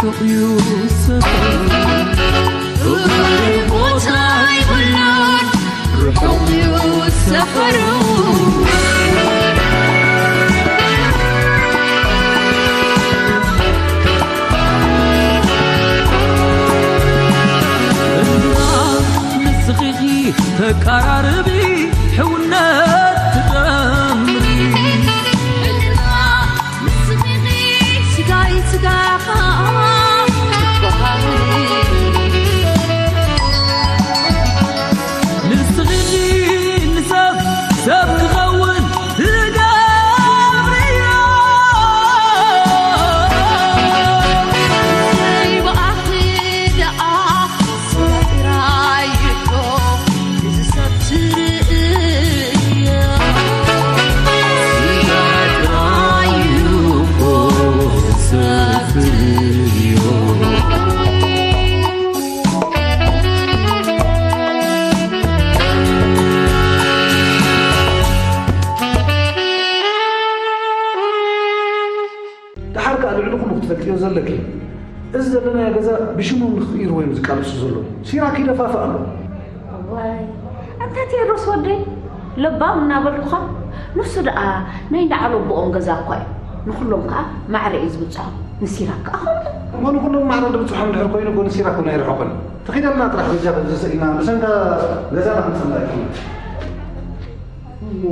ርሑቕ እዩ ሰፈሩ፣ ርሑቕ እዩ ሰፈሩ። እና ንስኺ ተቀራርቢ፣ ሕውነት ትጠምሪ። ንስኺ ስጋይ ስጋኻ ትቆሃሪ። ንስኺ ንሰብ ሰብ ክኸውን ትገብርዮ። ዘይብኣኺ ደኣ ደሓር ከኣ ልዕሊ ኩሉ ክትፈልጥዮ ዘለኪ፣ እዚ ዘለናዮ ገዛ ብሽሞም ንኽቕይርዎ እዮም ዝቃለሱ ዘለዉ። ሲራክ ይደፋፍእ ኣሎ። እዋይ፣ ኣንታ ቴድሮስ ወደይ፣ ለባም እናበልኩኻ፣ ንሱ ደኣ ናይ እንዳ ዓለቦኦም ገዛ እኳ እዩ። ንኹሎም ከኣ ማዕረ እዩ ዝብጽሖም። ንሲራክ ከኣ ከምኡ። እሞ ንኹሎም ማዕረ ዝብጽሖም እንድሕር ኮይኑ፣ እኮ ንሲራክ እውን ኣይርሕቑን። ትኺደልና ጥራሕ በጃ በዚ ስኢልና፣ ብሰንካ ገዛና ክንጽላእ እዩ። እሞ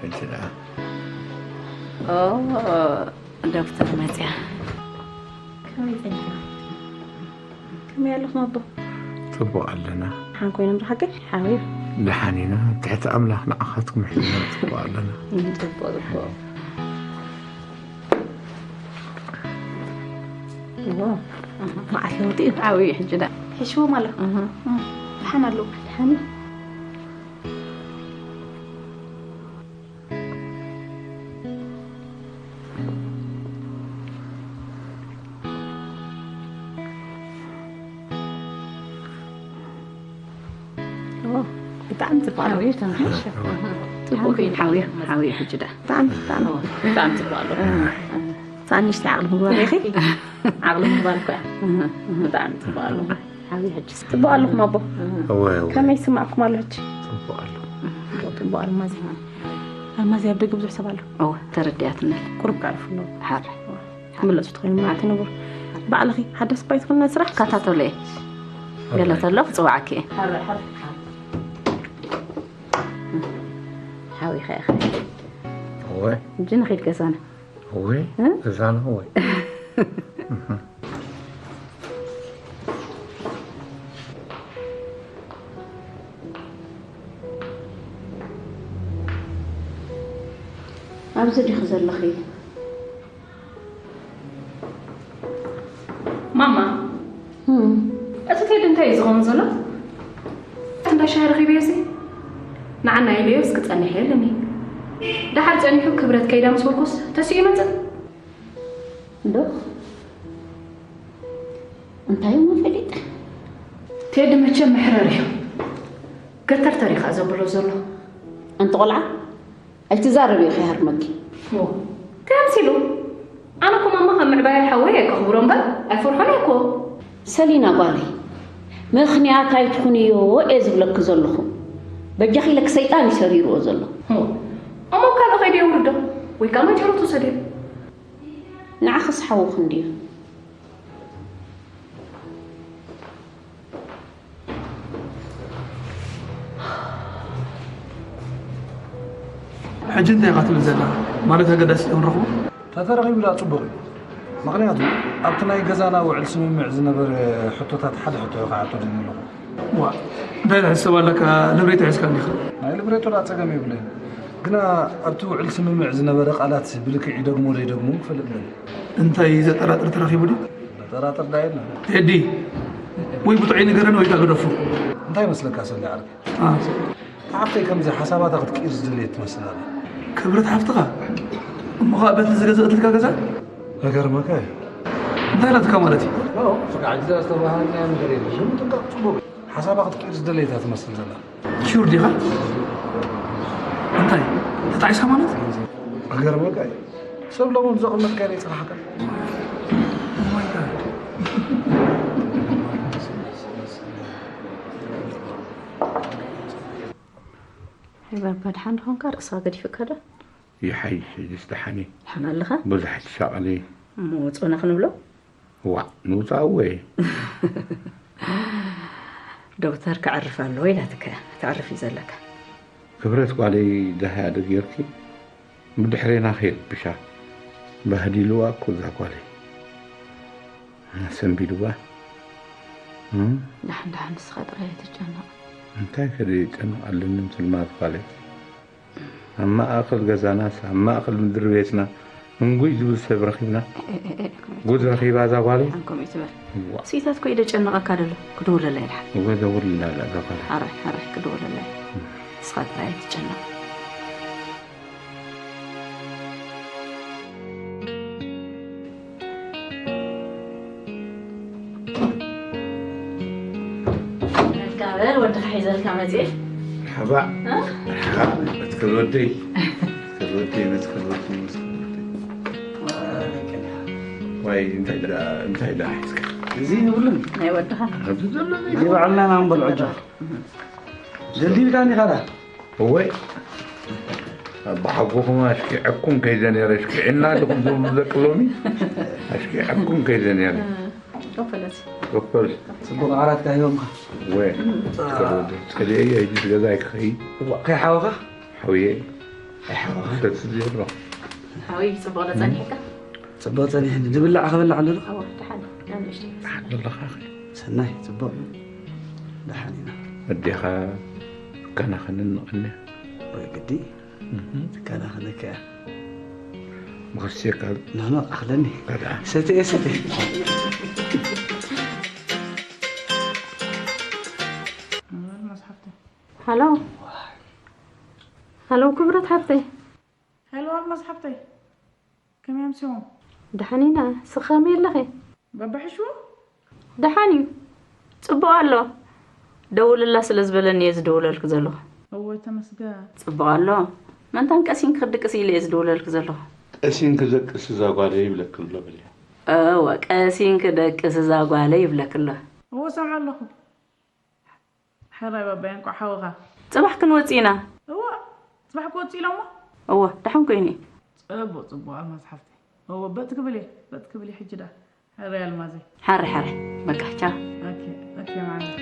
ሕጂ ደኣ። ኦ፣ ዶክተር መጽያ። ከመይ ጸኒሕና? ከመይ ኣለኹም ኣቦ? ጽቡቕ ኣለና። ደሓን ኮይኖም ዶ ሓቂ? ሓወዩ? ደሓን ኢና። ትሕቲ ኣምላኽ ንዓኻትኩም ሒዝና ጽቡቕ ኣለና። እም፣ ጽቡቕ፣ ጽቡቕ። እዎ። መዓት ለውጢ እዩ። ሓወዩ ሕጂ ደኣ። ሕሽዎም ኣሎ። እህ። እም፣ ደሓን ኣለዉ። ደሓን እዩ። ኦ፣ ብጣዕሚ ጽቡቕ ኣሎ። ሓውዩ ተምሓሽ። ጽቡቕ እዩ። ሓውዩ፣ ሓውዩ ሕጂ ደኣ። ብጣዕሚ፣ ብጣዕሚ። ኦ፣ ብጣዕሚ ጽቡቕ ኣሎ። እ፣ እ። ብጣዕሚ ንእሽተይ ዓቕሊ ምግባር ኢኺ። ዓቕሊ ምግባር እኮ እያ። እ፣ እ። ብጣዕሚ ጽቡቕ ኣሎ። ሓውዩ ሕጂ ጽቡቕ ኣለኹም ኣቦ? እወ፣ እወ። ከመይ ይስማዕኩም ኣሎ ሕጂ? ጽቡቕ ኣሎ። ጽቡቕ ኣሎ፣ ማዘር። ኣብ ማዘር ኣብ ደገ ብዙሕ ሰብ ኣሎ። እወ፣ ተረዲኣትኒ። ቁሩብ ከዕርፉ ኣለዎ። ሓር። ክምለሱ ትኽእሉ ማለት ንቡር። ባዕልኺ ሓደስ ባይ ትኽእልና ስራሕ? ከታተሎ እየ። ገለ ተሎ ክጽውዓኪ እየ። ሓር፣ ሓር። ሓዊኻ ኢኻ። እወ። ሕጂ ንኺድ ገዛና። እወ፣ እ? ገዛና እወ። ኣብዚ ዲኺ ዘለኺ? ማማ፣ እም። እቲ ቴዲ እንታይ እዩ ዝኸውን ዘሎ? እቲ እንዳ ሻሂ ረኺበዮ እዚ ንዓና ኢለዮ እስኪ ጸኒሐ የለኒ። ደሓር ጸኒሑ ክብረት ከይዳ ምስ በልኩስ ተሲኡ ይመጽእ። ዶ? እንታይ እሞ ፈሊጠ? ቴዲ መቸም መሕረር እዩ። ገተርተር እዩ ከኣ ዘብሎ ዘሎ። ኣንቲ ቆልዓ፣ ኣይትዛረቢ፣ ከይሃርመኪ። ዎ፣ እንታይ ኣምሲሉ? ኣነ እኮ ማማ ካብ ምዕባያ ሓወይ ኣይከኽብሮ እምበር ኣይፈርሖን እየ እኮ። ሰሊና ጓለይ፣ ምኽንያት ኣይትኹንዮ እየ ዝብለኪ ዘለኹ። በጃኺ ኢለኪ ሰይጣን እዩ ሰሪርዎ ዘሎ። ዎ፣ እሞ ካልእ ከይዱ የውርዶ ወይ ከኣ ማንጨሎት ውሰድዮ። ንዓኽስ ሓውኺ እንድዩ። ሕጂ እንታይ ኢኻ ትብል ዘለኻ? ማለት ኣገዳሲ ዶ ንረኽቦ? ተተረኺቡ ደኣ ጽቡቕ እዩ። ምኽንያቱ ኣብቲ ናይ ገዛና ውዕል ስምምዕ ዝነበረ ሕቶታት ሓደ ሕቶ ኢኻ ሕቶ ደልየ ኣለኹ። ዋ፣ እንታይ ዝሕሰብ ኣለካ? ልብሬቶ ሒዝካ እንዲኻ? ናይ ልብሬቶ ደኣ ጸገም የብለይን። ግና ኣብቲ ውዕል ስምምዕ ዝነበረ ቃላት ብልክዕ ይደግሞ ዘይደግሞ ክፈልጥ ደልየ። እንታይ ዘጠራጥር ተረኺቡ ድዩ? ዘጠራጥር ደኣ የለን። ቴዲ፣ ወይ ብጥዑይ ንገረኒ ወይ ከኣ ግደፎ። እንታይ ይመስለካ ሰሊ ዓርከይ? አ። ሓፍተይ ከምዚ ሓሳባታ ክትቅይር ዝደለየት ትመስል ኣላ። ክብረት ሓፍትኻ? እሞ ኸኣ በቲ ዝገዘእትልካ ገዛ? ክገርመካ እዩ። እንታይ ኢላትካ ማለት እዩ? ያው፣ ስጋዕ ግዜ ዝተባህለና ነገር የለን። ግን ምጥንቃቕ ጽቡቕ እዩ። ሓሳባ ክትቅይር ዝደለየታ ትመስል ዘላ። ሹር ዲኻ? እንታይ? ተጣዒሳ ማለት? ክገርመካ እዩ። ሰብ ሎሚ ብዘቕመጥካ ይጸናሕካ። Oh my God። ባባ፣ ደሓን ድኾንካ? ርእስኻ ገዲፍካ ዶ? ይሓይሽ ሕጅስ ደሓን እዩ። ደሓን ኣለኻ? ብዙሕ ትሻቐሊ። እሞ ወፅኡና ክንብሎ? ዋዕ ንውፃእ ወይ? ዶክተር ከዕርፍ ኣለዎ ኢላትካ እያ። ክትዕርፍ እዩ ዘለካ። ክብረት ጓለይ ደሃያ ዶ ጌርኪ? ብድሕሬና ከይርብሻ። በህዲልዋ እኮ እዛ ጓለይ። ሰንቢድዋ። እም? ደሓን ደሓን ንስኻ ጥራይ ኣይትጨነቕ። እንታይ ከደ ጨንቕ ኣለኒ ምስ ልማት ጓለይ። ኣብ ማእኸል ገዛናስ ኣብ ማእኸል ምድሪ ቤትና እንጉይ ዝብል ሰብ ረኺብና። ጉድ ረኺባ እዛ ጓለይ። ደሓን ከምኡ ትበል። ዋዕ። ስኢታት ኮ ኢደ ጨነቐካ ደሎ ክድውለላ ይድሓን። እወ ደውልላ እዛ ጓለይ። ሓራይ ሓራይ ክድውለላ እዩ። ንስኻ ጥራይ ኣይትጨነቕ። መርካበል ወድኻ ሒዘልካ መፅእ። መርሓባ። መርሓባ። መትከል ወደይ። መትከል ወደይ፣ መትከል ወደይ፣ መትከል ወደይ። ዋይ እንታይ ደኣ እንታይ ደኣ ሒዝካ? እዚ ንብሉን ናይ ወድኻ ኣብዚ ዘሎ እዚ ባዕልና ኢና ንበልዖ ጆ። ደልዲልካኒ ኻዳ እወይ ኣባሓጎኹም ኣሽኪዐኩም ከይደ ነረ ኣሽኪዕና ድኹም ዝብሉ ደቂ ሎሚ ኣሽኪዐኩም ከይደ ነረ ኮፈለት ኮፈል ፅቡቅ ዓራትካ ሂቦምካ ወይ ጸልየ ይድስ ገዛይ ክኸይ ከይሓወኻ ሓውየ ኣይሓወኻ ሰትስ ዘሎ ሓወይ ጽቡቕ ዶ ጸኒሕካ? ፅቡቅ ፀኒሕኒ ዝብላዕ ክበላዕ ኣለዶ ኣዎ ደሓን ናብ ንእሽተይ ሓደለኻ ሰናይ ፅቡቅ ደሓን ኢና ኣዴኻ ትከናኸንን ንቐንያ ወይ ግዲ ትከናኸነካ እያ መኸስየካ ኖኖ ኣኽለኒ ከድዓ ሰትየ ሰትየ ሃሎ ሃሎ ክብረት ሓብተይ ሄሎ ኣልማዝ ሓብተይ ከመይ ኣምሲኹም? ደሓን ኢና ንስኺ ከመይ ኣለኺ? በብሕሹ? ደሓን እዩ ጽቡቕ ኣሎ ደውልላ ስለ ዝበለኒ እየ ዝደውለልኪ ዘለኹ እወ ተመስገን ጽቡቕ ኣሎ መንታን ቀሲንኪ ክድቅሲ ኢለ እየ ዝደውለልኪ ዘለኹ ቀሲንኪ ደቅሲ እዛ ጓለይ ይብለኪ ኣሎ በልያ እወ ቀሲንኪ ደቅሲ እዛ ጓለይ ይብለኪ ኣሎ እወ ሰምዐ ኣለኹ ሕራይ ባባይ እንቋዕ ሓወኻ ጽባሕ ክንወጽእ ኢና እወ ጽባሕ ክወጽእ ኢሎሞ እወ ደሓን ኮይኑ እዩ ጽቡቕ ጽቡቕ ኣልማዝ ሓፍተይ እወ በጥ ክብል እየ በጥ ክብል እየ ሕጂ ደኣ ሕራይ ኣልማዘይ ሓረ ሓረ በቃ ቻው ኦኬ ኦኬ ማለት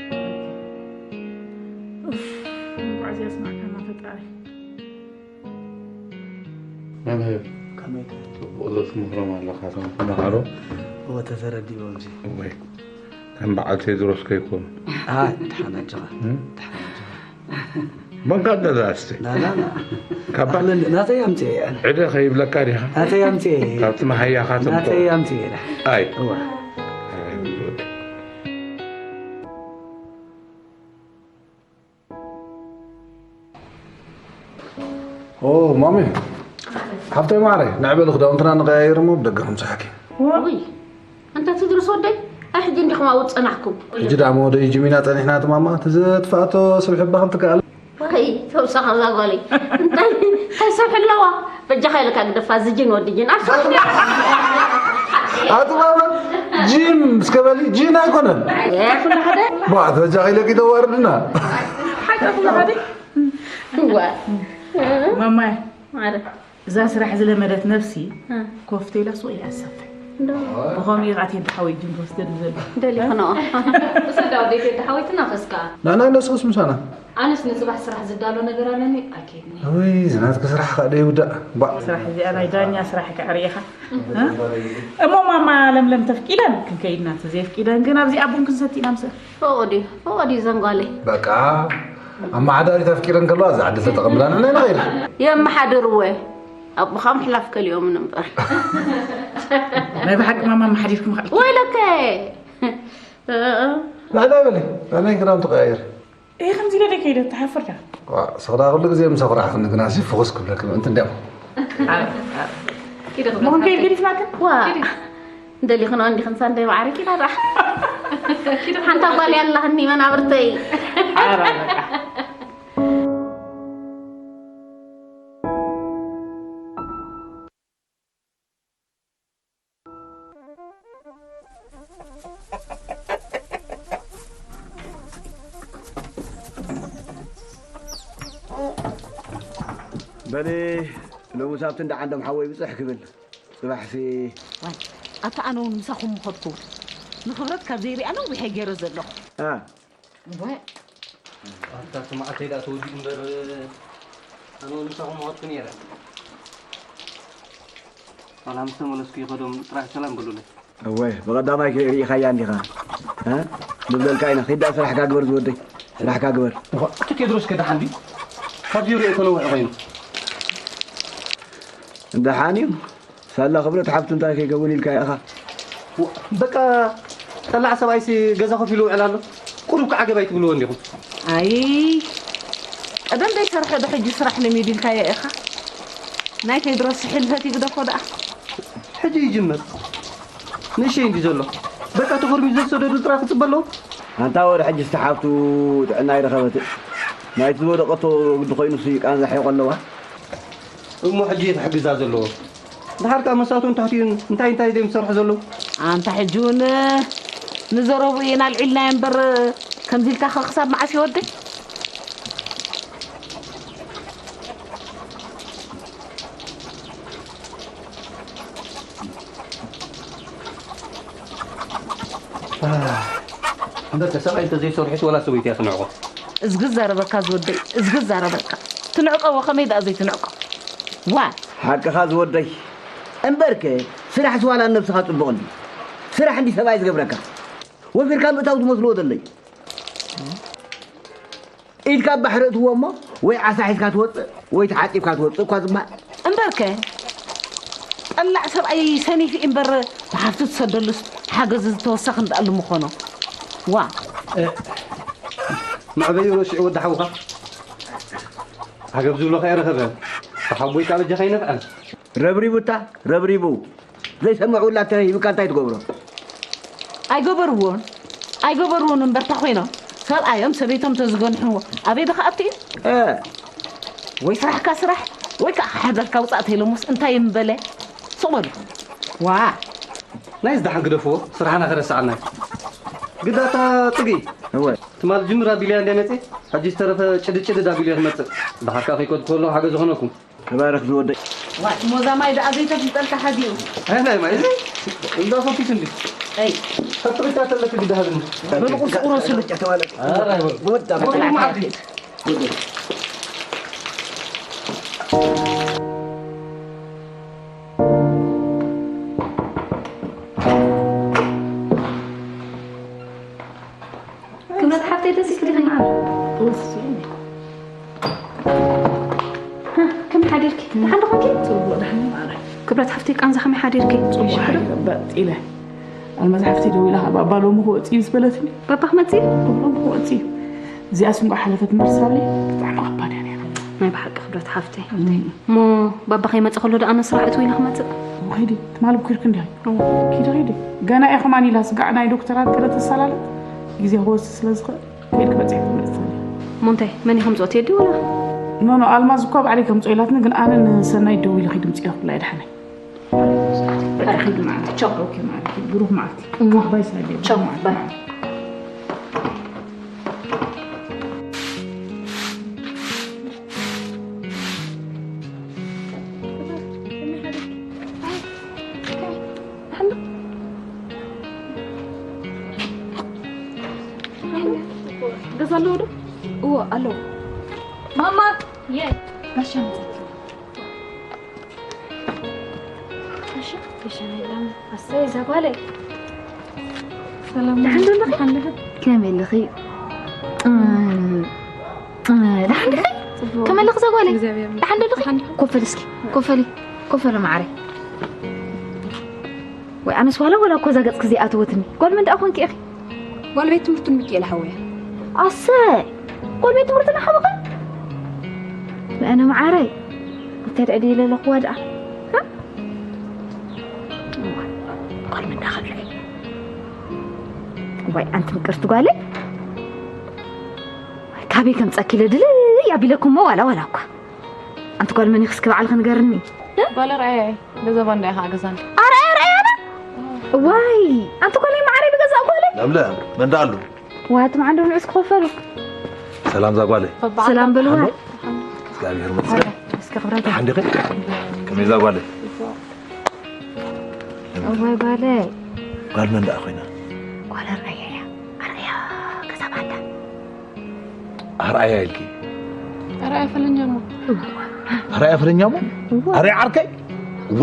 እንቋዕ እዚ ኣስማዕካና ፈጣሪ መምህር ከመይ ጽቡቕ ዘትምህሮም ኣለኻ እቶም ተምሃሮ እወ ተተረዲቦም እዚ ወይ ከም በዓል ቴድሮስ ከይኮኑ ኣይ ድሓን ኣጆኻ ድሓን ኣጆኻ መንካ ደዳስቲ ላላላ ካብ ኣኽለኒ ናተይ ኣምፅኤ እየ ኣነ ዕደ ከይብለካ ዲኻ ናተይ ኣምፅኤ እየ ካብቲ መሃያኻ ትምኮ ናተይ ኣምፅኤ እየ ኣይ ኦ ማሚ ሓብተይ ማዕረ ንዕበሊ ክዳውንትና ንቀያየር እሞ ብደገ ከምፅሓኪ ውይ እንተ ትድርስ ወደይ ኣይ ሕጂ እንዲኹም ኣብኡ ዝጸናሕኩም ሕጂ ደኣ መወደይ ጅሚና ጸኒሕና እቲ ማማ እቲ ዘጥፋእቶ ስብሒ እባ ከምትከኣል ወይ ተውሳኸ እዛ ጓለይ እንታይ እንታይ ሰብ ኣለዋ በጃኻ ኢለካ ግደፋ እዚ ጅን ወዲ ጅን ኣፍ ኣቲ ማማ ጂም እስከ በሊ ጂን ኣይኮነን ኩሉ ሓደ ቧት በጃኻ ኢለኪ ተዋርድና ዋ ማማይ ማለት እዛ ስራሕ ዝለመደት ነብሲ ኮፍቴላ ሱቕ እያ ትሰፍሕ ብኸምኡ እዩ ከዓ ቴዲ ሓወይ ጅም ትወስደኒ ዘሎ ደሊኽኖ ውሰዳ ወደይ ቴዲ ሓወይ ትናፈስ ከዓ ናና ለስኹስ ምሳና ኣነስ ንፅባሕ ስራሕ ዝዳሎ ነገር ኣለኒ ኣይከይድኒ ወይ ዝናትኪ ስራሕ ከዓ ደይውዳእ ባ ስራሕ እዚኣ ናይ ዳኛ ስራሕ ከዓ ርኢኻ እሞ ማማ ለምለም ተፍቂደን ክንከይድና ተዘየፍቂደን ግን ኣብዚኣ ቡን ክንሰቲ ኢና ምስእ ፈቐዲ ፈቐዲ ዘንጓለይ በቃ ኣመሓዳሪት ኣፍቂረን ከለዋ እዛ ዓዲ ተጠቐምላ ንሕና ኢና ኸይዳ የመሓድርወ ኣቦኻ ምሕላፍ ከሊኦምን እምበር ናይ ብሓቂ ማማ መሓዲርኩም ኸ ወይለከ ንሕና ይበለ ንሕና ክዳውንቲ ቀያየር ይሄ ከምዚ ኢለ ደይ ከይደ ተሓፍር ዳ ሰኽራ ኩሉ ግዜ ምስ ኣኹራዕክኒ ግናሲ ፍኹስ ክብለክን ምእንቲ እንዲያም መኾን ከይድ ገዲፍናክን ዋ እንደሊኽኖ እንዲኽን ሳንደይ ማዕሪክ ኢና ዳ ሓንታ ጓል ያላህኒ መናብርተይ። ሓራ በቃ። በሊ ሎሚ ሳብቲ እንዳ ዓንዶም ሓወይ ብፅሕ ክብል ፅባሕሲ ዋይ ኣታ ኣነ እውን ምሳኹም ምኸድኩ ንኽብረት ካብ ዘይሪኣ ነዊሐ ገይረ ዘለኹ እ፣ ወይ ኣታ እቲ መዓልተይ ደኣ ተወዲኡ እምበር ኣነ እውን ምሳኹም ምኸድኩ ነይረ። ዋላ ምስ ተመለስኩ ይኸዶም ጥራሕ ሰላም በሉለይ። እወ ብቐዳማይ ከ ርኢኻያ እንዲኻ እ? ንብለልካ ኢና ኺድ ደኣ ስራሕካ ግበር ዝወደይ ስራሕካ ግበር እዋ እቲ ቴድሮስ ከ ደሓን ድዩ? ካብ ዜሮ እኮ ነዊሑ ኮይኑ። ደሓን እዩ ሳላ ክብረት ሓብቱ እንታይ ከይከውን ኢልካ ኢኻ በቃ ጠላዕ ሰብኣይሲ ገዛ ኮፍ ኢሉ ውዕል ኣሎ። ቁሩብ ከዓ ገባይ ትብልዎ እንዲኹም። ኣይ ቀደም ዘይሰርሐ ዶ ሕጂ ስራሕ ለሚዱ ኢልካዮ ኢኻ? ናይ ቴድሮስ ስሒል ፈቲጉ ዶ እኮ ደኣ? ሕጂ ይጅምር። ንእሸይ እንዲ ዘሎ በቃ ተኾርሚዱ ዘሰደዱ ጥራ ክፅበ ኣለዎ። ኣንታ ወረ ሕጂ ዝተሓፍቱ ጥዕና ይረኸበት ናይቲ ዝወደቐቶ ግዲ ኮይኑ ቃንዛ ሒቆ ኣለዋ። እሞ ሕጂ እየ ክሕግዛ ዘለዎ። ድሓር ከኣ መሳቱን ትሕቲኡን እንታይ እንታይ ድዮም ዝሰርሑ ዘለዉ? ኣንታ ሕጂ እውን ንዘረብኡ ኢና ኣልዒልናዮ እምበር ከምዚ ኢልካ ከ ክሳብ መዓስ ይወደይ? እምበር ሰብኣይ እንተዘይሰርሑስ ዋላ ሰበይቲ እያ ትንዕቆ። እዝጊ ዛረበካ ዝወደይ እዝጊ ዛረበካ ትንዕቆ ወ ከመይ ደኣ ዘይትንዕቆ ዋ ሓቅኻ ዝወደይ እምበርከ ስራሕስ ዋላ ንነብስኻ ፅቡቕ እንዲ ስራሕ እንዲ ሰብኣይ ዝገብረካ ወፊርካ ምእታው ዝመስልዎ ዘለይ ኢድካ ኣብ ባሕሪ እትዎ እሞ ወይ ዓሳ ሒዝካ ትወፅእ ወይ ተሓፂብካ ትወፅእ እኳ ዝበሃል እምበርከ ጠላዕ ሰብኣይ ሰኒፍ እምበር ብሓፍቱ ትሰደሉስ ሓገዝ ዝተወሰኽ እንዳኣሉ ምኾኖ ዋ መዕበዩ ረሲዑ ወዲ ሓውኻ ዓገብ ዝብሎ ከይረኸበ ብሓቦይ ካብ እጃኻ ይነፍዐን ረብሪቡ እታ ረብሪቡ ዘይሰምዑላ ተረሂብካ እንታይ ትገብሮ? ኣይገበርዎን ኣይገበርዎን እምበርታ ኮይኖም ሰብኣዮም ሰበይቶም ተዝገንሕዎ ኣበይ ዶ ክኣቱ እዩ? እ፣ ወይ ስራሕካ ስራሕ ወይ ከዓ ሓዳርካ ውፃእ ተይሎሞስ እንታይ ምበለ? ሱቕ በሉ። ዋ ናይ ዝደሓን ግደፍዎ ስራሕና ከረስዓና እዩ። ግዳታ ፅግይ እወ ትማል ጅምር ኣቢልያ እንደ መፅእ ሕጂ ዝተረፈ ጭድጭድ ዳቢልያ ትመፅእ። ብሓካ ከይከድኩ ከሎ ሓገዝ ዝኾነኩም። ተባረኽ ዝወደይ። ዋይ ሞዛ ማይ ደኣ ዘይተፍልጠልካ ሓዲኡ። ኣይ ናይ ማይ እዚ እንዳ ፈኪስ እንዲ። ኣይ ተጥሪካ ተለክ ግዳ ሃብኒ። ብልቁስ ቁረስሉ። ወዳ ወዲ ማዕዲ። ክብረት ሓፍተይ ተሲእኪ ዲኺ መዓር? ከመይ ሓዲርኪ? ደሓን ዶ ኾንኪ? ጽቡቕ ደሓን እየ ማዕረ። ክብረት ሓፍተይ ቃንዛ ከመይ ሓዲርኪ? ጽቡቕ ሓዲረ በጥ ኢለ። ኣልማዝ ሓፍተይ ደዊላ ባባ ሎሚ ክወጽእ እዩ ዝበለትኒ። ባባ ክመጽእ እዩ? ሎሚ ክወጽእ እዩ። እዚኣስ እንኳ ሓለፈት መርሳለይ ብጣዕሚ ከባድ እያ ነይራ። ናይ ብሓቂ ክብረት ሓፍተይ። እሞ ባባ ከይመጸ ከሎ ደኣ ንስራሕ እትው ኢለ ክመጽእ? እሞ ኪዲ ትማል ብኩርክ እንዲያ እዎ። ኪዲ ኪዲ ገና እየ ከማን ኢላ ስጋዕ ናይ ዶክተራት ገለ ተሳላለት ግዜ ክወስድ ስለ ዝኽእል ከይድ ክበጽሕ ክትመጽእ ትኽእል እያ። እሞ እንታይ መን እዩ ከምጽኦ ቴዲ ወላ? ኖ ኖ ኣልማዝ እኳ ባዕለይ ከምጽኦ ኢላትኒ ግን ኣነ ንሰናይ ደው ኢለ ኪድ ምጽኦ ክብላ እየ ድሓነይ። ኪድ ማለት ቻው። ኦኬ ማለት ብሩክ ማለት እሞ ባይ ሳይድ ቻው ባይ። ገዛ ኣለዎ ዶ? እዎ ኣለዎ። ማማ የ ጋሻ መጸኪ። እሺ፣ እሺ፣ የለም። ኣሰይ፣ እዛ ጓለይ። ሰላም ደሓን ዶ ኣለኺ? ከመይ ኣለኺ? እ፣ እ፣ ደሓን ዲኺ? ጽቡቕ። ከመይ ኣለኺ እዛ ጓለይ? እግዚኣብሔር ይመስገን። ደሓን ዶ ኣለኺ? ደሓን ዲኺ? ኮፈሊ እስኪ፣ ኮፈሊ፣ ኮፈሊ ማዕረይ። ወይ ኣነስ ዋላ፣ ዋላ እኮ እዛ ገጽኪ ዘይኣተወትኒ። ጓል መን ደኣ ኮንኪ ኢኺ? ጓል ቤት ትምህርቱ ሚኪኤል ሓወያ። ኣሰይ! ጓል ቤት ትምህርትና ሓወኻ? መእነ መዓረይ፣ እንተ ድዕዲ ኢለ ኣለኽዋ ደኣ። ሃ? እዋ፣ ጓል ምንዳ ኸብለይ። ዋይ ኣንቲ ምቅርቲ ጓለይ፣ ካበይ ከምፀኪ ኢለ ድልይ ኣቢለኩሞ ዋላ ዋላ እኳ። ኣንቲ ጓል መን ኢኺ እስኪ ባዕልኺ ንገርኒ? ጓል ኣርኣያ እየ። ገዛ ባንዳ ኢኻ ገዛን። ኣርኣያ ኣርኣያ ኣና? ዋይ ኣንቲ ጓለይ ማዕረይ ብገዛእ ጓለይ። ለምለም መን ደኣ ኣሎ? ዋት መዓንዶ ንዑስ ክኸፈሉ። ሰላም ዛጓለይ። ሰላም በልዋ። እግዚኣብሔር ይመስገን። እስከ ክብረት ሓንዲኸ ከመይ ዛጓለይ? እዋይ ጓለይ። ጓል መን ደኣ ኮይና? ጓል ኣርኣያ እያ። ኣርኣያ ገዛ ባንዳ። ኣርኣያ ኢልኪ ኣርኣያ ፈለኛሞ። ኣርኣያ ፈለኛሞ ኣርኣያ ዓርከይ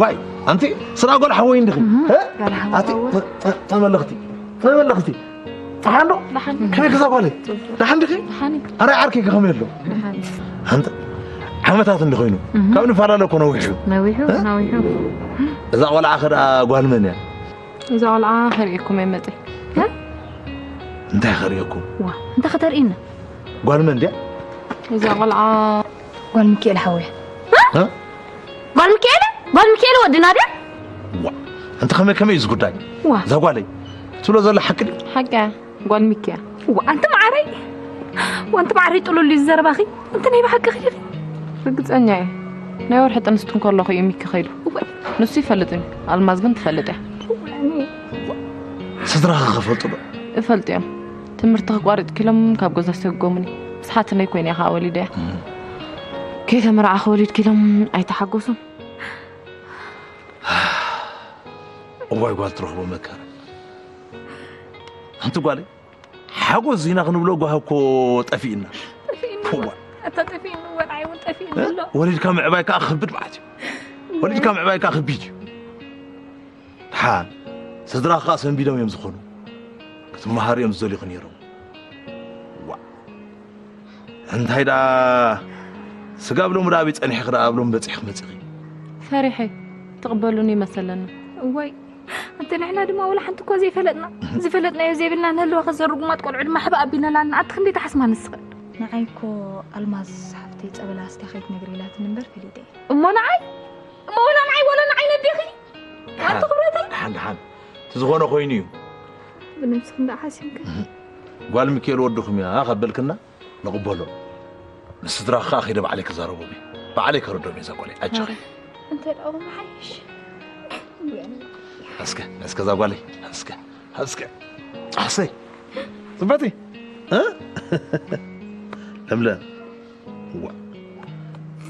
ዋይ ኣንቲ ስራ ጓል ሓወይ እንዲኺ እ? ኣቲ ተመለኽቲ ተመለኽቲ ደሓን ዶ ከመይ ገዛ ጓለይ ደሓን ዲኺ ኣርኣያ ዓርከይ ከመይ ኣሎ ኣንቲ ዓመታት እንዲኾይኑ ካብ ንፈላለ እኮ ነዊሑ ነዊሑ ነዊሑ እዛ ቆልዓ ከ ደኣ ጓል መን እያ እዛ ቆልዓ ከርእየኩም እየ መፅእ እንታይ ከርእየኩም ዋ እንታይ ከተርእይና ጓል መን ድያ እዛ ቆልዓ ጓል ሚካኤል ሓወያ ጓል ሚካኤል ጓል ሚካኤል ወድና ድያ ዋ እንተ ከመይ ከመይ እዩ ዝጉዳይ ዋ እዛ ጓለይ ትብሎ ዘሎ ሓቂ ድዩ ሓቂ ጓል ሚኪያ ዋ ኣንቲ ማዓረይ ዋንቲ ማዓረይ ጥሉል እዩ ዝዘረባኺ እንተ ናይ ብሓቂ ኺዲኺ ርግፀኛ እየ ናይ ወርሒ ጥንስቲ እንከለኹ እዩ ሚኪ ኸይዱ ንሱ ይፈልጥ እዩ ኣልማዝ ግን ትፈልጥ እያ ስድራኺ ኸፈልጡ ዶ እፈልጥ እዮም ትምህርቲ ክቋርጥ ኪሎም ካብ ገዛ ሰጎሙኒ ምስ ሓትነይ ኮይነ ከዓ ወሊደ እያ ከይተመርዓኸ ወሊድ ኪሎም ኣይተሓጎሱን እዋይ ጓል ትረኽቦ መከራ ሓንቲ ጓለይ ሓጎስ ዚና ክንብሎ ጓህ እኮ ጠፊእና ኣታ ጠፊእኒ ወርዓይ እውን ጠፊእኒ ኣሎ ወሊድካ ምዕባይ ከዓ ክብድ ማለት እዩ ወሊድካ ምዕባይ ከዓ ክቢድ እዩ ድሓን ስድራኻ ሰንቢዶም እዮም ዝኾኑ ክትመሃር እዮም ዝደልዩኺ ነይሮም ዋ እንታይ ደኣ ስጋብ ሎሚ ደኣ ኣበይ ጸኒሕኺ ደኣ ኣብ ሎሚ በጺሕኺ መጺኺ ፈሪሐ ትቕበሉኒ ይመሰለኒ እዋይ ኣንተ ንሕና ድማ ወላ ሓንቲ እኮ ዘይፈለጥና ዝፈለጥናዮ ዘይብልና ንህልወ ከዘ ርጉማት ቆልዑ ድማ ሕባ ኣቢልናላ ኣቲ ክንደይ ተሓስማ ንስኸ ንዓይ እኮ ኣልማዝ ሓፍተይ ጸበል ኣስትያ ከይትነግሪ ኢላትኒ እምበር ፈሊጠ እየ እሞ ንዓይ እሞ ወላ ንዓይ ወላ ንዓይ ነዴኺ ኣንቲ ክብረተይ ደሓን ደሓን እቲ ዝኾነ ኮይኑ እዩ ብነብስኺ እንዳ ሓሲምካ ጓል ሚካኤል ወድኹም እያ ካብ በልክና ንቕበሎ ንስድራኺ ከዓ ከይደ ባዕለይ ክዛረቦም እየ ባዕለይ ከረዶም እየ ዘቆለይ ኣጆኺ እንተ ደኣ ምሓይሽ እስከ እስከ እዛ ጓለይ እስከ እስከ ኣሰይ ፅበቲ ለምለም ዋ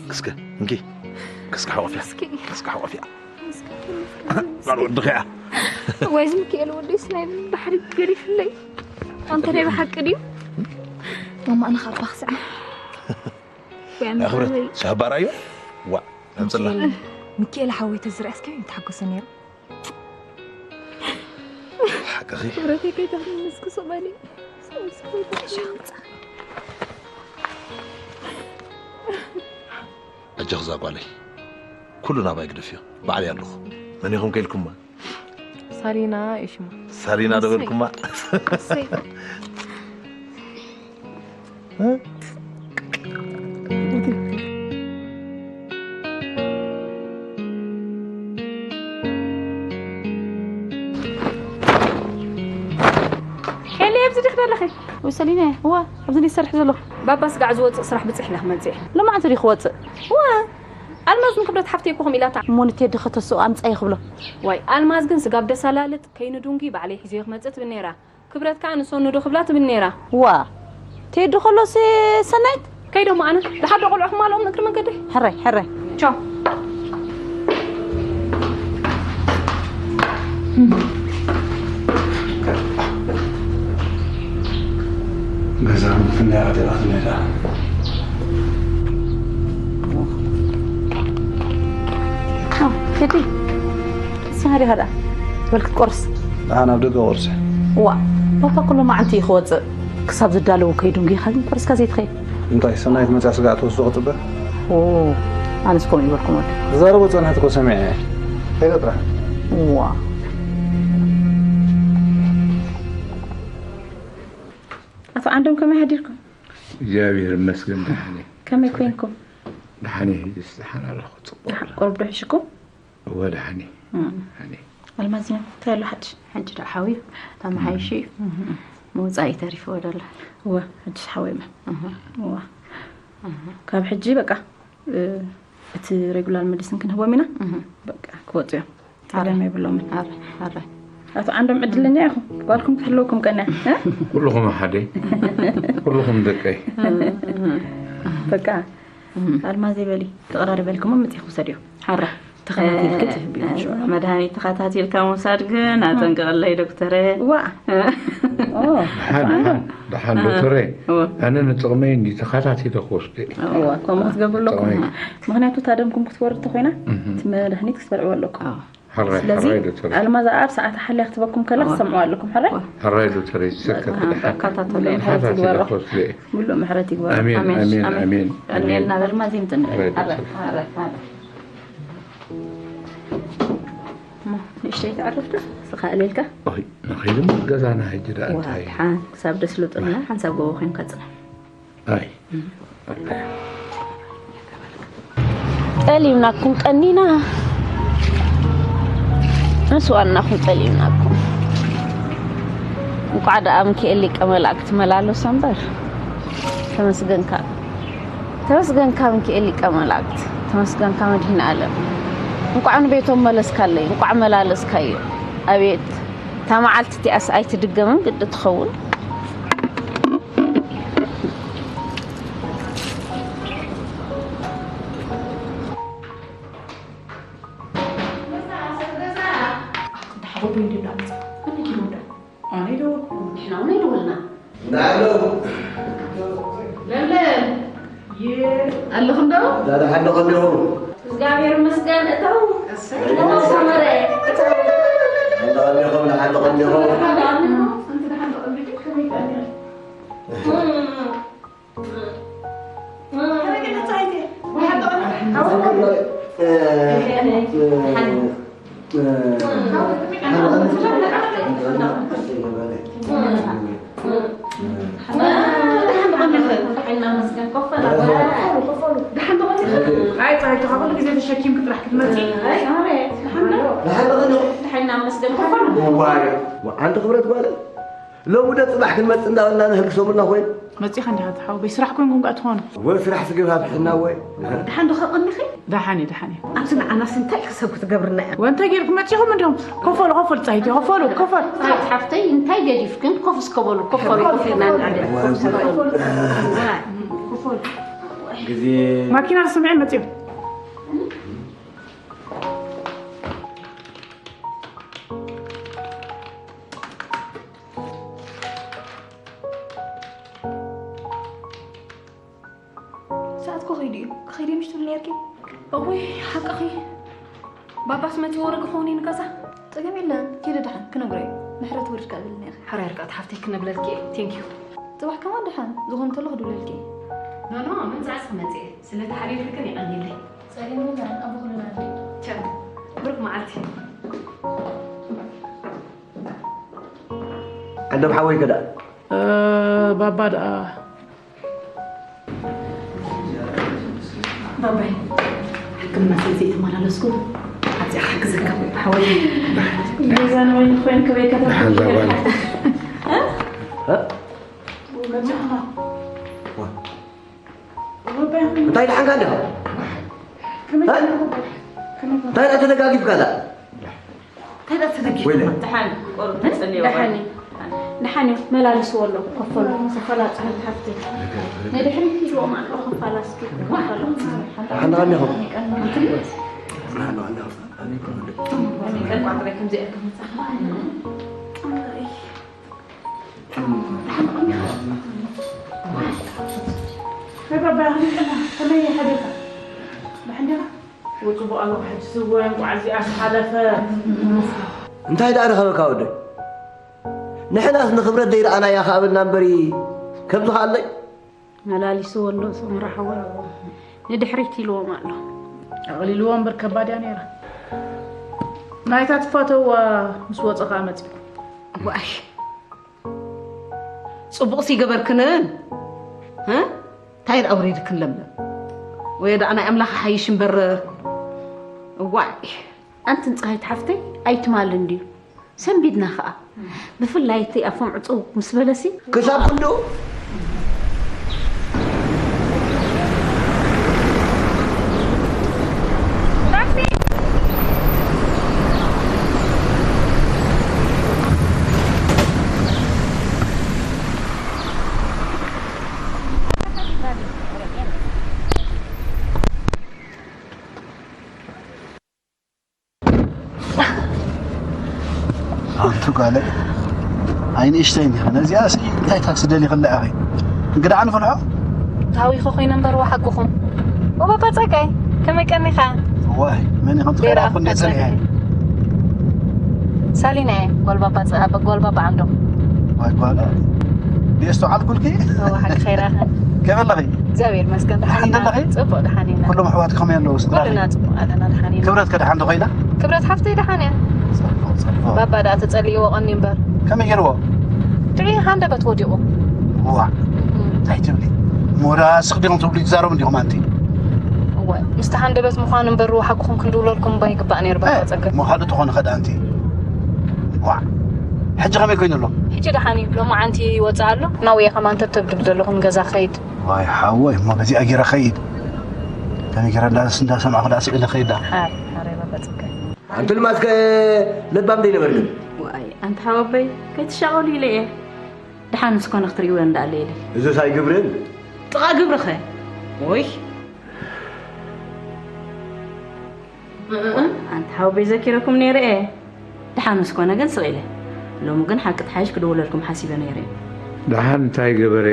ክስከ እንኪ ክስከ ሓቆፍያ ክስከ ሓቆፍያ ጓል ወድኺ እያ ወይ ዝምክኤል ወደይ ስናይ ባሕሪ ገዲፍለይ ኣንተ ናይ ብሓቂ ድዩ ማማ ኣነ ካብ ባኽስዐ ክብረት ሻባራዮ ዋ ኣምፅላ ሚካኤል ሓወይ ተዝርኣስ ከመይ ተሓጎሰ ነይሩ ሓቅኺ ክብረተይ ከይተኽኒ ንስኪ ስቕ በሊ ኣጆኺ እዛ ጓለይ ኩሉ ናባይ ግደፍዮ ባዕለይ ኣለኹ መን ኢኹም ከ ኢልኩማ ሳሊና እዩ ሽማ ሳሊና ዶ በልኩማ ሄሊ ኣብዚ ዲኺ ዘለኺ ወይ ሰሊና እዋ ኣብዚ ዲሰርሕ ዘለኹ ባባ ስጋዕ ዝወፅእ ስራሕ ብፅሕ ኢለ ክመፅእ እየ ሎማዓንቲ ዲ ክወፅእ እዋ ኣልማዝ ንክብረት ሓፍተይ እኮ ከምኡ ኢላታ እሞ ንቴዲ ከተስኦ ኣምፀኢ ክብሎ ዋይ ኣልማዝ ግን ስጋብ ደሳላልጥ ከይንዱንጊ ባዕለይ ሒዘዮ ክመፅእ ትብል ነይራ ክብረት ከዓ ንሰኑ ዶ ክብላ ትብል ነይራ ዋ ቴዲ ከሎስ ሰናይት ከይዶሞ ኣነ ደሓዶ ቆልዑ ክማልኦም እግሪ መንገዲ ሕራይ ሕራይ ቻው ገዛ ምፍናይ ኣደራኽትናይ ደኣ ከዲ ንስኻ ዲኻ ደኣ በል ክትቆርስ ደኣ ናብ ደገ ቆርሰ ዋ ባባ ኩሉ መዓልቲ እዩ ክወፅእ ክሳብ ዝዳለዉ ከይዱ እንጊኻ ግን ቆርስካ ዘይትኸይድ እንታይ ሰናይት መፅያ ስጋዕ ትወስዶ ክፅበ ኣነስ ከምኡ ይበልኩም ወዲ ዝዛረቦ ፀንሐት እኮ ሰሚዐ ከይደ ጥራሕ ዋ ኣቶ ዓንዶም ከመይ ሓዲርኩም እግዚኣብሔር ይመስገን ደሓነ ከመይ ኮይንኩም ደሓነ ሕጅስ ደሓን ኣለኹ ፅቡቅ ቁርብ ዶ ሕሽኩም እወ ደሓነ ደሓነ ኣልማዝና እንታይ ኣሎ ሓድሽ? ሕጂ ደኣ ሓውዩ ተመሓይሹ እዩ። ምውፃእ እዩ ተሪፍዎ ደሎ። እወ፣ ሕጅስ ሓወይመ። እዋ። ካብ ሕጂ በቃ፣ እ፣ እቲ ሬጉላር መዲሲን ክንህቦም ኢና። በቃ ክወፁ እዮም። ጸገም የብሎምን። ኣረ፣ ኣረ። ኣቶ ዓንዶም ዕድለኛ ኢኹም። ጓልኩም ክትህልወኩም ቀንያ። እ? ኩልኹም ሓደ። ኩልኹም ደቀይ። በቃ፣ ኣልማዝ በሊ፣ ተቐራሪበልኩም መፂኹ ውሰድዮ። ሓራ። ተኸታቲልኪ ትህብዮ፣ እ፣ ሽዑ። መድሃኒት ተኸታቲልካ ምውሳድ ግን ኣጠንቅቐለይ ዶክተረ። ዋ። ኦ። ደሓን፣ ደሓን፣ ደሓን ዶክተረ። እወ። ኣነ ንጥቕመይ እንዲ ተኸታቲለ ክወስዶ እየ። እወ፣ ከምኡ ክትገብሩ ኣለኩም። ጥቕመይ። ምኽንያቱ እታ ደምኩም ክትወርድ ተኾይና፣ እቲ መድሃኒት ክትበልዕዎ ኣለኩም። ኣዎ። ሕራይ፣ ስለዚ ሕራይ ዶክተረ። ኣልማዝ ኣብ ሰዓት ሓልያ ክትበኩም ከላ ክትሰምዑ ኣለኩም። ሕራይ? ሕራይ ዶክተረ፣ ይሰከት ኣዎ፣ ደሓን። ከታተሎ። ምሉእ ምሕረት ተኸታቲለ ይግበሮ። ክወስዶ እየ። ምሉእ ምሕረት ይግበሮ። ኣሜን፣ ኣሜን፣ ኣሜን፣ ኣሜን፣ ኣሜን። ኣሜን። ኣልማዝ ይምጥን። ሕራይ ዶክተረ። ኣረ፣ ኣረ። እሞ ንእሽተይ ተዕርፍ ዶ? ስኻ እልልካ? ኦይ፣ ንኸይድ እሞ ገዛና ሕጂ ደኣ ዋ፣ እንታይ? ደሓን ክሳብ ደስልጡልና ሓንሳብ ጎቦ ኮይንካ ጽናሕ። ኣይ። ጠሊምናኩም ቀኒና። ምስ ዋናኹም ጠሊምናኩም። እንቋዕ ደኣ ሚካኤል ሊቀ መላእክት መላለሶ እምበር። ተመስገንካ። ተመስገንካ ሚካኤል ሊቀ መላእክት፣ ተመስገንካ መድኃኔ ዓለም። እንቋዕ ንቤቶም መለስካለይ፣ እንቋዕ መላለስካዮ። ኣቤት፣ እታ መዓልቲ እቲኣስ ኣይትድገምን ግዲ ትኸውን። ኣነ ይደወልኩ። ንሕና እውን ኣይደወልና። እንዳዕሎ። ለምለም። ኣለኹም ዶ? ዳዳ ሓለኹ ኣለኹ። እግዚኣብሔር ይመስገን። እተው። እሰይ። እተው ሰመረ። እተው። እንዳዕሎ ኣለኹም፣ እንዳዕሎ ኣለኹም። እም። ኣይ፣ ፀሃይትኻ ኩሉ ግዜ ተሸኪምኪ ጥራሕ ክትመፂ። ዋይ፣ ኣንቲ ክብረት ጓል ሎሚ ዶ ጽባሕ ክንመጽእ እንዳበልና ንህልክ ሰሙና ኮይኑ። መጺኻ እንዲኻ ትሓወይ፣ ስራሕ ኮንኩም ከኣ ትኾኑ። ወይ ስራሕ ስግብ ሃብሕና ወይ። ደሓን ዶ ከቐኒኺ? ደሓን እየ፣ ደሓን እየ። ኣብዚ ንዓናስ እንታይ ክሰብ ክትገብርና እያ? ወንተ ጌርኩም መጺኹም እንዲኹም? ኮፈሉ፣ ኮፈሉ፣ ጻይቲ፣ ኮፈሉ፣ ኮፈሉ። ጻይት ሓፍተይ፣ እንታይ ገዲፍክን? ኮፍ እስከ በሉ፣ ኮፈሉ፣ ኮፍ ኢልና ንዕደል፣ ኮፍ እስከ በሉ። ኮፈሉ። ግዜ ማኪና ስምዒ መጺኡ። ሰዓት እኮ ከይዱ እዩ። ክኸይድ እዩ ምሽ ትብሊ ነርኪ? እውይ፣ ሓቅኺ። ባባስ መፂኡ ወረ ክኸውን እዩ ንገዛ። ፀገም የለን። ኪዲ ደሓን ክነግሮ እዩ። ምሕረት ወሪድካ እብልኒ ኢኺ። ሕራይ ርቃት ሓፍተይ ክነብለልኪ እየ። ቴንክ ዩ። ፅባሕ ከማን ደሓን ዝኾነ እንተሎ ክድውለልኪ እየ። ኖ፣ ኖ፣ ምምፃእስ ክመፅእ እየ። ስለቲ ሓቢርኪ ግን የቐንየለይ። ፀገም የለን። ኣብ ኩልና ኣሎ። ቸር። ብሩክ መዓልቲ። ዓንዶም ሓወይ ከ ደኣ? እ፣ ባባ ደኣ? ባባይ፣ ሕክምና ስለ ዘይተመላለስኩ፣ ኣብዚኣ ክሕግዘካ ሓወይ። ገዛ ንበይኑ ኮይንካ በይካ ደሓን ዛጓል። እ? እንታይ ደሓንካ እንዲኻ? እ? እንታይ ደኣ ተደጋጊፍካ ደኣ? እንታይ ደኣ ተደጊፍካ? ወይለ። ደሓን፣ ቆርብ ተጸልዮ። ደሓን እዩ። ደሓን እዩ። መላልስዎ ኣለኹ። ከፈሉ። ከፈላ ጽሕፍ ሓፍቲ። ንድሕሪት ሂድዎም ኣለኹ። ከፋላ እስኪ። ከፈሉ። ሓንዳ ቀኒኹም። ቀን ቋጥረ ከምዚኣ ከምጻኻ። ወይ ባባ፣ ከመይ ሓዲርካ? ደሓን ዲኻ? ወይ ጽቡቕ ኣለኹ፣ ሕጅስ እወ፣ እንቋዕ እዚኣስ ሓለፈት። እንታይ ደኣ ረኸበካ ወደይ? ንሕናስ ንኽብረት ዘይረኣናያ ከኣ በልና እምበሪ፣ ከምዚ ከኣለይ? መላሊስዎ ኣሎ፣ ሰምራ ሓወይ። ንድሕሪት ኢልዎም ኣሎ። ኣቕሊልዎ እምበር ከባድ እያ ነይራ። ናይታ ትፋተዋ ምስ ወጸ ከኣ መጺኡ። ዋይ። ጽቡቕሲ ይገበርክንን? እ? እንታይ ደኣ ኣውሪድክን ለምለም? ወይ ደኣ ናይ ኣምላኽ ሓይሽ እምበር። እዋይ። ኣንትን ፀሃይት ሓፍተይ ኣይትማልን ድዩ? ሰንቢድና ኸዓ። ብፍላይ እቲ ኣፎም ዕፅው ምስ በለሲ። ክሳብ ክንድኡ ኣንቲ ጓለይ፣ ኣይ ንእሽተይ እንዲኻ። ነዚኣሲ እንታይ ታክሲ ደሊኽላ ኢኺ? እንግዳ ኣንፈልሖ? ታዊኸ ኮይነ እምበር ወሓቅኹም። ወባባ ጸጋይ፣ ከመይ ቀኒኻ? ዋይ፣ መን ኢኹም ትኸይዳ ኣኩ እንዴት ሰሪሐ? ሳሊና እየ፣ ጓል ባባ ጸ- ኣበ- ጓል ባባ ዓንዶም። ዋይ ጓል፣ ደስቶ ዓልኩልኪ? ወሓቂ ኸይራኸ። ከመይ ኣለኺ? እግዚኣብሔር ይመስገን፣ ደሓን ደሓን ኢና። ኣለኺ? ጽቡቕ፣ ደሓን ኢና። ኩሎም ኣሕዋት ከመይ ኣለዉ? ስድራ? ኩልና ጽቡቕ ኣለና፣ ደሓን ኢና። ክብረት ከ ደሓን ዶ ኮይና? ክብረት ሓፍተይ ደሓን እያ። ጸርፎ፣ ጸርፎ። ባባ ደኣ ተጸሊእዎ ቀኒ እምበር። ከመይ ገይርዎ? ጥዑይ ሃንደበት ወዲቑ። ዋዕ፣ እንታይ ትብሊ? ሞራ ስቕ ዲኹም ትብሉ ትዛረቡ እንዲኹም ኣንቲ? እወ፣ ምስቲ ሃንደበት ምዃኑ እምበር፣ ሓቅኹም ክንድውለልኩም እባ ይግባእ ነይሩ፣ ባባ ጸገ። እሞ ካልእ ተኾነ ኸ ደኣ ኣንቲ? ዋዕ፣ ሕጂ ከመይ ኮይኑ ኣሎ? ሕጂ ደሓን እዩ። ሎማዓንቲ ይወጽእ ኣሎ። ናውየ ከማን ተተብድብ ዘለኹም ገዛ ኸይድ። ዋይ ሓወይ፣ እሞ በዚኣ ገይረ ኸይድ። ከመይ ገይረ እንዳ-፣ እንዳሰማዕኹ ደኣ ስእለ ኸይድ ደኣ? ሓር፣ ሓር፣ ባባ ጸገ። ኣንቲ ድማ እስከ ለባም ደይነበርክን? ዋይ ኣንታ ሓወበይ ከይትሻቐሉ ኢለ እየ። ደሓን ምስ ኮነ ክትርእይወ እንዳኣለ ኢለ። እዞስ ኣይግብርን? ጥቓ ግብርኸ? ወይ ኣንታ ሓወበይ ዘኪረኩም ነይረ እየ። ደሓን ምስ ኮነ ግን ስቕ ኢለ። ሎሚ ግን ሓቂ ትሓይሽ ክድውለልኩም ሓሲበ ነይረ እየ። ደሓን እንታይ ገበረ?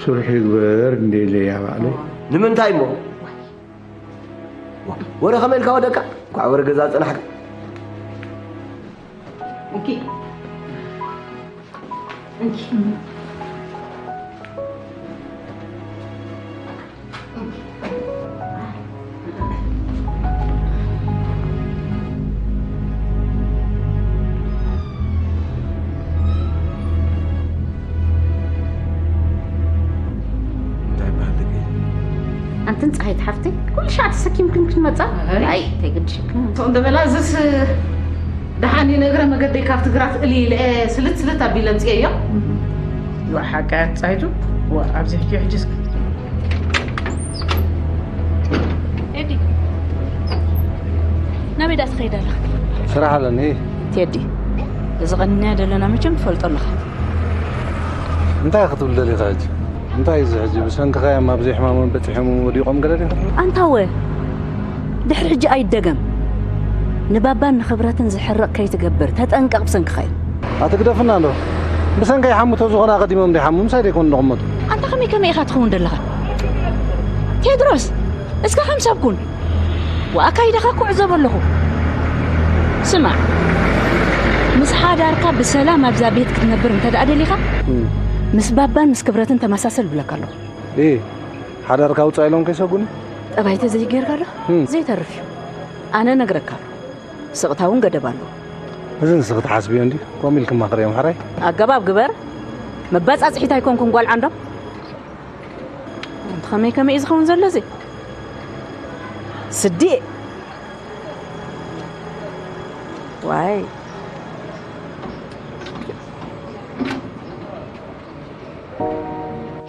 ስርሑ ይግበር እንደ ኢለያ ባዕለይ። ንምንታይ እሞ? ወረ ከመይ ኢልካ ወደቃ? እንኳዕ ወረ ገዛ ጸናሕካ። እንኪ እንኪ ኣንትን ፀሃይት ሓፍተይ ኩሉ ሻዕ ተሰኪምክን ክትመፃ ኣይ ተግድሽክን እንተ በላ እዝስ ደሓን እዩ ንእግረ መገደይ ካብቲ ግራት እሊ ኢለ ስልት ስልት ኣቢለ ኣምፅኤዮ። ይዋ ሓቃ እያ ፃይቱ። ዋ ኣብዚ ሕጂ ሕጂ እስኪ ቴዲ ናበይ ዳ ትኸይድ ኣለኻ? ስራሕ ኣለኒ። ቴዲ እዚ ቀኒና ዘለና መቸም ትፈልጦ ኣለኻ። እንታይ ክትብል ደሊኻ ሕጂ? እንታይ እዚ ሕጂ ብሰንክኻ እዮም ኣብዚ ሕማሞም በፂሖም ወዲቖም ገለ ዲኻ? ኣንታወ ድሕሪ ሕጂ ኣይደገም ንባባን ንኽብረትን ዝሕረቕ ከይትገብር ተጠንቀቕ ብሰንክኻ እዩ። ኣቲ ግደፍና እንዶ ብሰንከይ ሓሙ ተዝኾነ ኣቐዲሞም ደይሓሙ ምሳይ ደይኮኑ ንቕመጡ። ኣንታ ከመይ ከመይ ኢኻ ትኸውን ዘለኻ ቴድሮስ? እስካ ከም ሰብ ኩን። ወኣካይዳኻ እኮ ዕዘቦ ኣለኹ። ስማዕ፣ ምስ ሓዳርካ ብሰላም ኣብዛ ቤት ክትነብር እንተ ደኣ ደሊኻ፣ ምስ ባባን ምስ ክብረትን ተመሳሰል እብለካ ኣለኹ። እ፣ ሓዳርካ ኣውጻእ ኢሎም ከይሰጉኒ? ጠባይ ተዘይጌርካ ዶ ዘይተርፍ እዩ። ኣነ እነግረካ ኣለኹ። ስቕታ እውን ገደብ ኣለዎ። እዚ ንስኺ ትሓስብዮ እንድዩ? ከምኡ ኢልኪ ማኽርዮም ሕራይ። ኣገባብ ግበር። መባጻጽሒት ኣይኮንኩን ጓል ዓንዶም። ኣንቲ ከመይ ከመይ እዩ ዝኸውን ዘሎ እዚ ስዲ ዋይ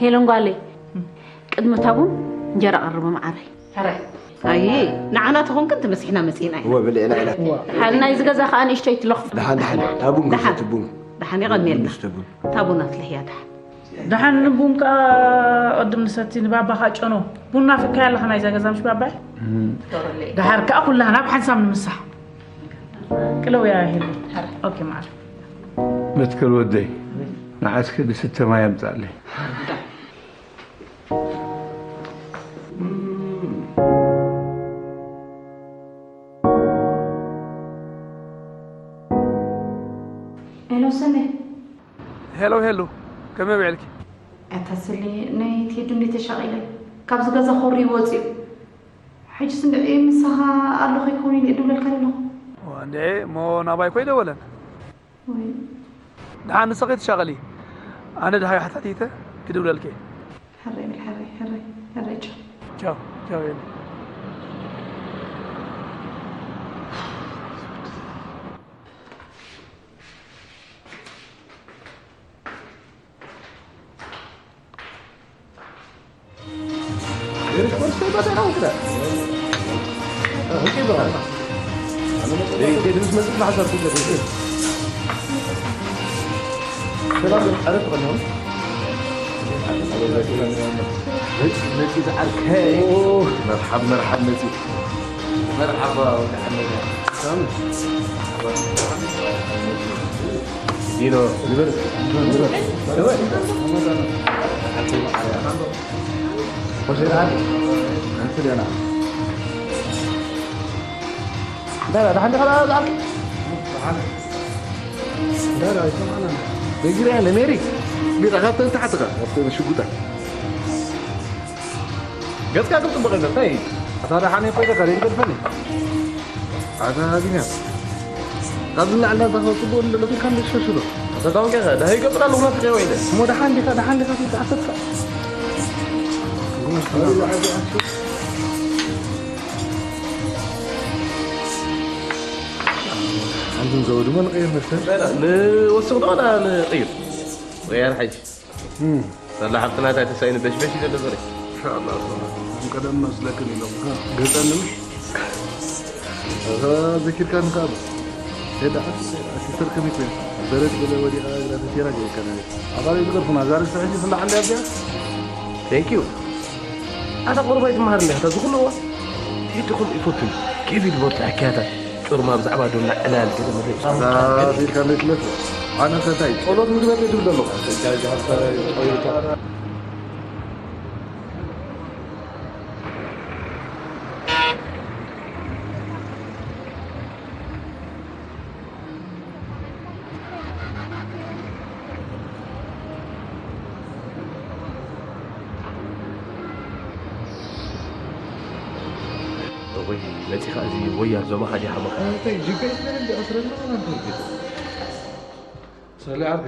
ሄለን ጓለይ ቅድሚ ታቡን እንጀራ ቀርቢ መዓረይ ሕራይ ኣይ ንዓና ተኾንክን ተመሲሕና መጺእና ኢና እወ ብልዕና ኢና ሓልና እዚ ገዛ ከኣ ንእሽተይ ትለኽፍ ደሓን ደሓን ታቡን ግዘቲ ቡን ደሓን የቐንየልና ታቡን ኣፍልሕያ ደሓን ደሓን ንቡን ከኣ ቅድም ንሰቲ ንባባ ከኣ ጨኖ ቡና ፍካያ ኣለኻ ናይዛ ገዛ ምሽ ባባይ ደሓር ከኣ ኩላህና ብሓንሳብ ንምሳሕ ቅለው ያ ሄሉ ኦኬ ማዓር መትከል ወደይ ንዓስኪ ዝስተ ማይ ኣምጻለይ ሄሎ ሰነ ሄሎ ሄሉ ከመይ ውዒልኪ? ኣታ ስሊ ናይ ቴዱ እንዴ ተሻቒለ ካብዚ ገዛ ኮሪ ወፂኡ ሕጅስ እንድዒ ምሳኻ ኣለኹ ይከውን ኢለ እድውለልካ ዘለኹ። እንድዒ እሞ ናባይ ኮ ይደወለን። ደሓን ንስኺ ትሻቐሊ ኣነ ደሃዩ ሓታቲተ ክድውለልኪ እየ። ሕራይ በል ሕራይ ሕራይ ሕራይ ቻው። ቻው ቻው የኔ። Mas foi bater na outra. Ah, não quebrou. Ele, ele nos meus mais artigos aqui. Salam, arif kan? Nasi arke. Oh, marhab, marhab, nasi. Marhaba, wa rahmatullah. Dino, liver. Liver. Liver. Masih ada. Masih ada. Dah, dah, dah, dah, dah. Dah, dah, itu mana? Begini ya, Lemeri. Biar agak tentang tu kan, waktu syukuran. Gât ka gât băgă gât ai. Asta da hane păi de care e gât bine. Asta bine. Gât la ala da cu bun de la tu cam de șoșură. Asta da un chiar, dar hai că până lumea te uite. Mă da hande ca da hande ca tu asta. Antum zău dumăn e măsă. Da, da, ne o să doar ne e. Iar hai. ሰላ ሓፍትና እንታይ ተሳኢኑ በሽበሽ ኢለ ኣሎ ዞረ። ኢንሻኣላህ፣ እቶም ቀደም መስለክን ኢሎም፣ ሃ፣ ገጸኒ ምሽ? እዛ ዘኪርካኒ ከኣ ኣሎ። ሄዳ፣ ኣቲ፣ ኣቲ፣ ሲስተር ከመይ ኮይና? በረድ ገለ ወዲቓ እግራ ተቲራ ገይርካ ነገር። ኣባለይ ዝገርፉና፣ ዛሬ ስራሕ ይፍላሕ እንዲ ኣብዚኣ? Thank you። ኣታ ቁሩብ ኣይትመሃር እንዲኻ፣ እታ ዝኹሉ እዋን ቴዲ ከምኡ ይፈቱኒ። ኬቪድ ቦርድ ኣኪያታ ጩርማ ብዛዕባ ዶና ዕላል ገለ መለ እዩ። ኣታ ቢልካ እንደ ትመስል። ኣነ ፈታይ ጸሎት ምግበጥ ይብል ዘለኹ። ወይ መፂኻ እዚ ወያል ዞማኻ ዲኻ መኻ? እንታይ ጂፒኤስ ነገር እንዲ ኣስረና ናንተ ጌታ። ሰለ ዓርገ።